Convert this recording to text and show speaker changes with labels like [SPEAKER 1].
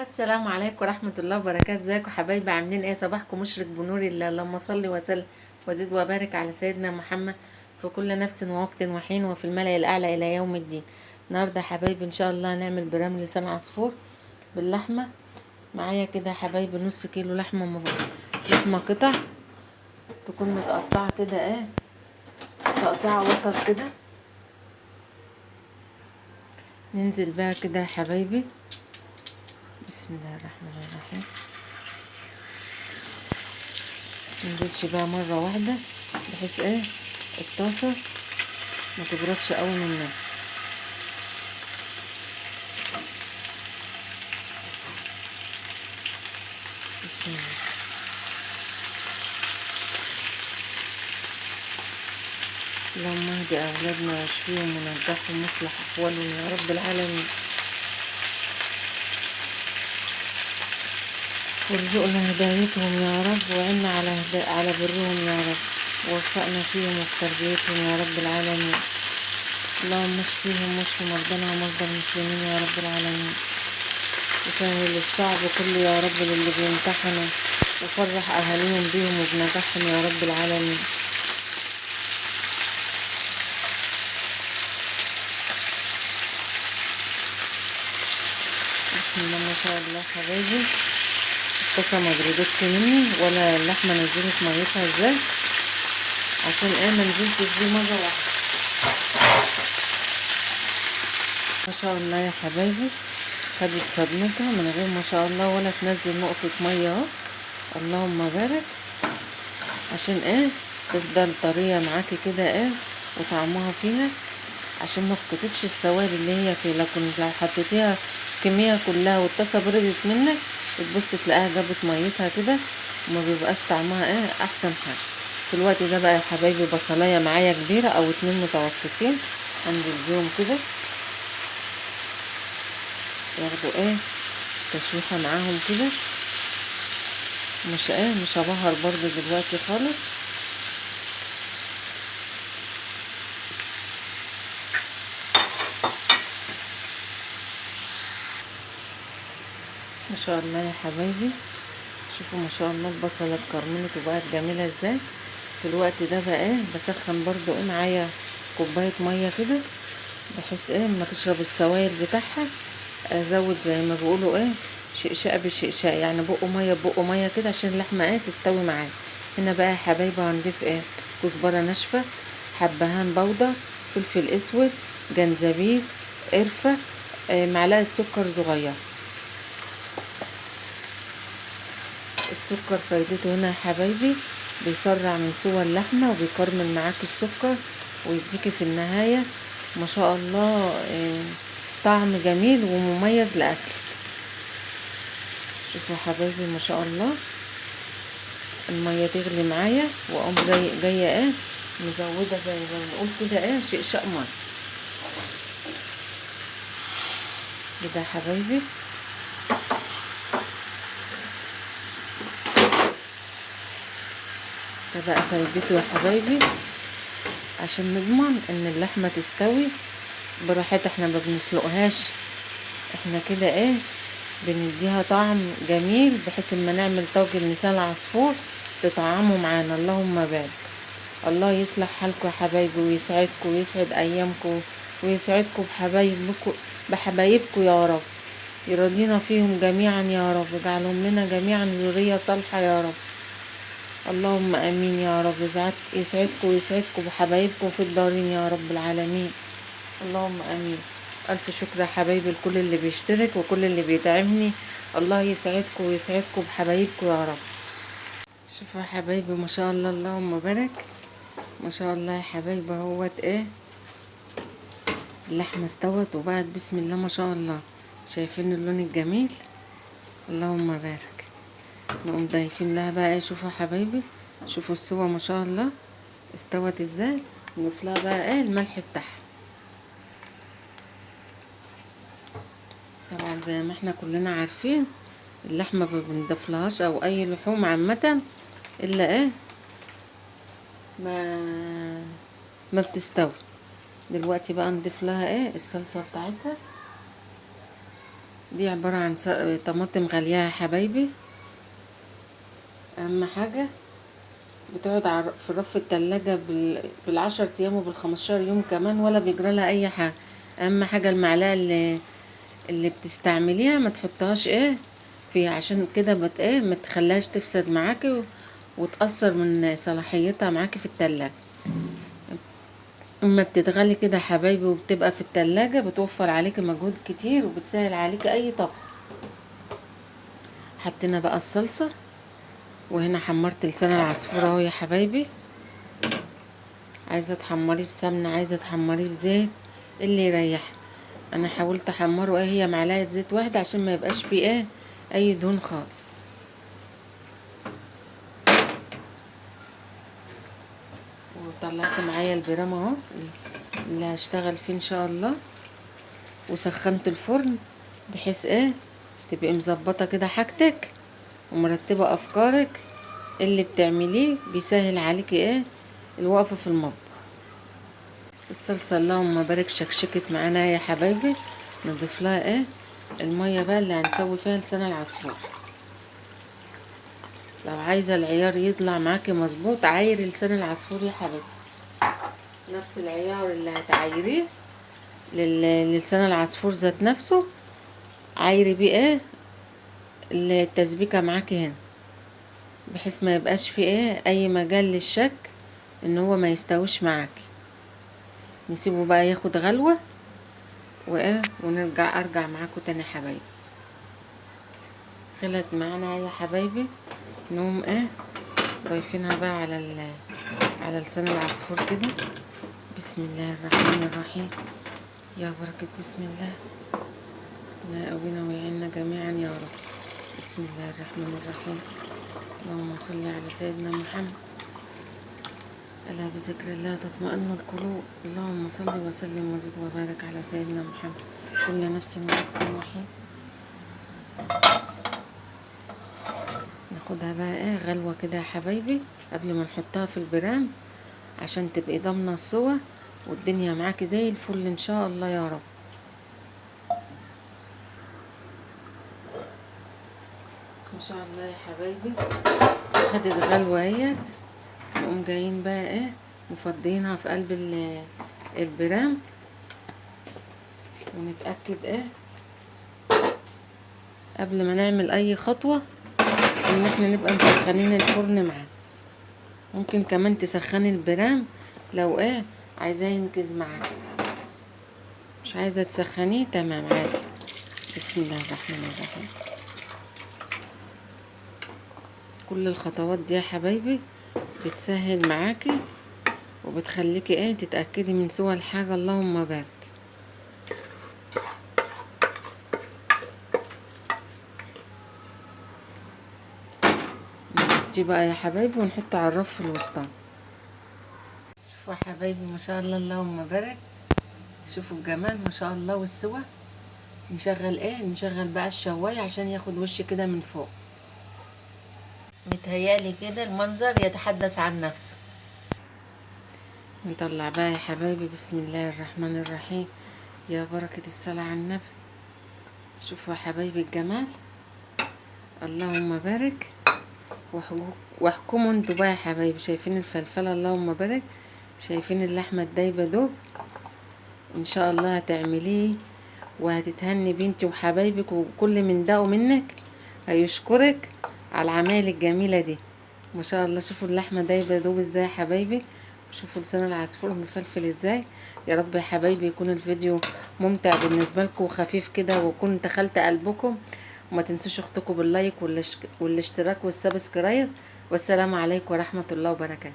[SPEAKER 1] السلام عليكم ورحمة الله وبركاته. ازيكم حبايبي، عاملين ايه؟ صباحكم مشرق بنور الله. اللهم صل وسلم وزد وبارك على سيدنا محمد في كل نفس ووقت وحين وفي الملأ الأعلى إلى يوم الدين. النهارده يا حبايبي إن شاء الله هنعمل برام لسان عصفور باللحمة. معايا كده يا حبايبي نص كيلو لحمة، لحمة قطع تكون متقطعة كده، ايه تقطيعة وسط كده. ننزل بقى كده يا حبايبي، بسم الله الرحمن الرحيم. منزلش بقى مرة واحدة بحيث ايه الطاسة ما تبردش قوي مننا. بسم الله. اللهم اهدي اولادنا واشفيهم ونجحهم واصلح احوالهم يا رب العالمين، وارزقنا هدايتهم يا رب، وعنا على برهم يا رب، ووفقنا فيهم وفي تربيتهم يا رب العالمين. اللهم اشفيهم واشف مرضانا ومرضى المسلمين يا رب العالمين، وسهل الصعب كله يا رب للي بيمتحنوا، وفرح اهاليهم بيهم وبنجاحهم يا رب العالمين. بسم الله ما شاء الله حبايبي، الطاسه ما بردتش مني ولا اللحمة نزلت ميتها ازاي، عشان ايه ما نزلتش دي مرة واحدة. ما شاء الله يا حبايبي خدت صدمتها من غير ما شاء الله ولا تنزل نقطة مية اهو، اللهم بارك. عشان ايه تفضل طرية معاكي كده ايه وطعمها فيها، عشان ما فقدتش السوائل اللي هي فيه. لكن لو حطيتيها كمية كلها والطاسه بردت منك تبص تلاقيها جابت ميتها كده وما بيبقاش طعمها ايه احسن حاجة. في الوقت ده بقى يا حبايبي بصلايه معايا كبيرة او 2 متوسطين هنزل بيهم كده ياخدوا ايه تشويحه معاهم كده. مش ايه مش هبهر برضو دلوقتي خالص. ما شاء الله يا حبايبي، شوفوا ما شاء الله البصله اتكرملت وبقت جميلة ازاي. في الوقت ده بقى ايه بسخن برضو ايه معايا كوباية مية كده بحيث ايه ما تشرب السوائل بتاعها. ازود زي ما بيقولوا ايه شقشقه بشقشقه، يعني بقه مية بقه مية كده عشان اللحمة ايه تستوي معايا. هنا بقى يا حبايبي هنضيف ايه كزبره ناشفة، حبهان بودر، فلفل اسود، جنزبيل، قرفه، إيه معلقه سكر صغيرة. السكر فايدته هنا يا حبايبي بيسرع من سوى اللحمة وبيكرمل معاك السكر ويديكي في النهاية ما شاء الله طعم جميل ومميز لاكل. شوفوا حبايبي ما شاء الله المية تغلي معايا واقوم زي جاية ايه مزوده زي ما بنقول كده ايه شقشق مية كده يا حبايبي. ده بقى فايدته يا حبايبي عشان نضمن ان اللحمة تستوي براحتها، احنا ما بنسلقهاش، احنا كده ايه بنديها طعم جميل بحيث اما نعمل طاجن لسان عصفور تطعمه معانا. اللهم بارك. الله يصلح حالكم يا حبايبي ويسعدكم ويسعد ايامكم ويسعدكم بحبايبكم يا رب، يرضينا فيهم جميعا يا رب، اجعلهم لنا جميعا ذرية صالحه يا رب. اللهم امين يا رب. يسعدكم ويسعدكم بحبايبكم في الدارين يا رب العالمين. اللهم امين. الف شكر يا حبايبي لكل اللي بيشترك وكل اللي بيدعمني، الله يسعدكم ويسعدكم بحبايبكم يا رب. شوفوا يا حبايبي ما شاء الله اللهم بارك، ما شاء الله يا حبايبي اهوت ايه اللحمة استوت وبقت بسم الله ما شاء الله. شايفين اللون الجميل؟ اللهم بارك. نقوم ضايفين لها بقى ايه، شوفوا يا حبايبي شوفوا السوا ما شاء الله استوت ازاي. نضيف لها بقى ايه الملح بتاعها. طبعا زي ما احنا كلنا عارفين اللحمة ما بنضيفلهاش او اي لحوم عامة الا ايه ما بتستوي. دلوقتي بقى نضيف لها ايه الصلصه بتاعتها. دي عبارة عن طماطم غالية يا حبايبي. اهم حاجة بتقعد في رف التلاجة بال10 ايام وبال15 يوم كمان، ولا بيجرى لها اي حاجة. اهم حاجة المعلقة اللي بتستعمليها ما تحطهاش ايه فيها، عشان كده بت ايه ما تخليهاش تفسد معاكي وتأثر من صلاحيتها معاكي في التلاجة. اما بتتغلي كده حبايبي وبتبقى في التلاجة بتوفر عليكي مجهود كتير وبتسهل عليكي اي طبخ. حطينا بقى الصلصة، وهنا حمرت لسان العصفور اهو يا حبايبي. عايزة تحمريه بسمنة، عايزة تحمريه بزيت، اللي يريح. انا حاولت احمره ايه هي معلقة زيت واحدة عشان ما يبقاش فيه ايه اي دهون خالص. وطلعت معايا البرام اهو اللي هشتغل فيه ان شاء الله، وسخنت الفرن بحيث ايه تبقي مظبطه كده حاجتك ومرتبة افكارك. اللي بتعمليه بيسهل عليكي ايه الوقفة في المطبخ. الصلصه اللهم بارك شكشكت معانا يا حبايبي. نضيف لها ايه المية بقى اللي هنسوي فيها لسان العصفور. لو عايزه العيار يطلع معاكي مظبوط عايري لسان العصفور يا حبيبتي، نفس العيار اللي هتعايريه للسان العصفور ذات نفسه عايري بيه ايه التسبيكه معاكي هنا، بحيث ما يبقاش فيه ايه اي مجال للشك ان هو ما يستويش معاكي. نسيبه بقى ياخد غلوه وايه ونرجع ارجع معاكم تاني يا حبايبي. غلت معانا يا حبايبي، نقوم ايه ضايفينها بقى على لسان العصفور كده. بسم الله الرحمن الرحيم، يا بركة بسم الله، ربنا يقوينا ويعيننا جميعا يا رب. بسم الله الرحمن الرحيم، اللهم صل على سيدنا محمد. ألا بذكر الله تطمئن القلوب. اللهم صل وسلم وزد وبارك على سيدنا محمد. كل نفس وقت وحين. ناخدها بقى ايه غلوة كده يا حبايبي قبل ما نحطها في البرام، عشان تبقي ضامنة السوا والدنيا معاكي زي الفل ان شاء الله يا رب. ما شاء الله يا حبايبي خدت غلوة اهيت. نقوم جايين بقى ايه مفضيينها في قلب البرام، ونتأكد ايه قبل ما نعمل اي خطوة ان احنا نبقى مسخنين الفرن معاه. ممكن كمان تسخني البرام لو ايه عايزاه ينكز معاك، مش عايزه تسخنيه تمام عادي. بسم الله الرحمن الرحيم. كل الخطوات دي يا حبايبي بتسهل معاكي وبتخليكي ايه تتاكدي من سوى الحاجة. اللهم بارك. نحطيه بقى يا حبايبي ونحطه على الرف الوسطاني. شوفوا يا حبايبي ما شاء الله اللهم بارك، شوفوا الجمال ما شاء الله والسوى. نشغل ايه نشغل بقى الشوايه عشان ياخد وش كده من فوق. متهيالي كده المنظر يتحدث عن نفسه. نطلع بقى يا حبايبي بسم الله الرحمن الرحيم، يا بركة الصلاة على النبي. شوفوا يا حبايبي الجمال اللهم بارك. واحكموا انتوا بقى يا حبايبي. شايفين الفلفلة اللهم بارك، شايفين اللحمة الدايبة دوب. ان شاء الله هتعمليه وهتتهني بنتي وحبايبك، وكل من داقه منك هيشكرك على العمايل الجميلة دي ما شاء الله. شوفوا اللحمة دايبة دوب ازاي يا حبايبي، وشوفوا لسان العصفور مفلفل ازاي. يا رب يا حبايبي يكون الفيديو ممتع بالنسبة لكم وخفيف كده، ويكون دخلت قلبكم. وما تنسوش اختكم بال like والاشتراك وال subscribe. والسلام عليكم ورحمة الله وبركاته.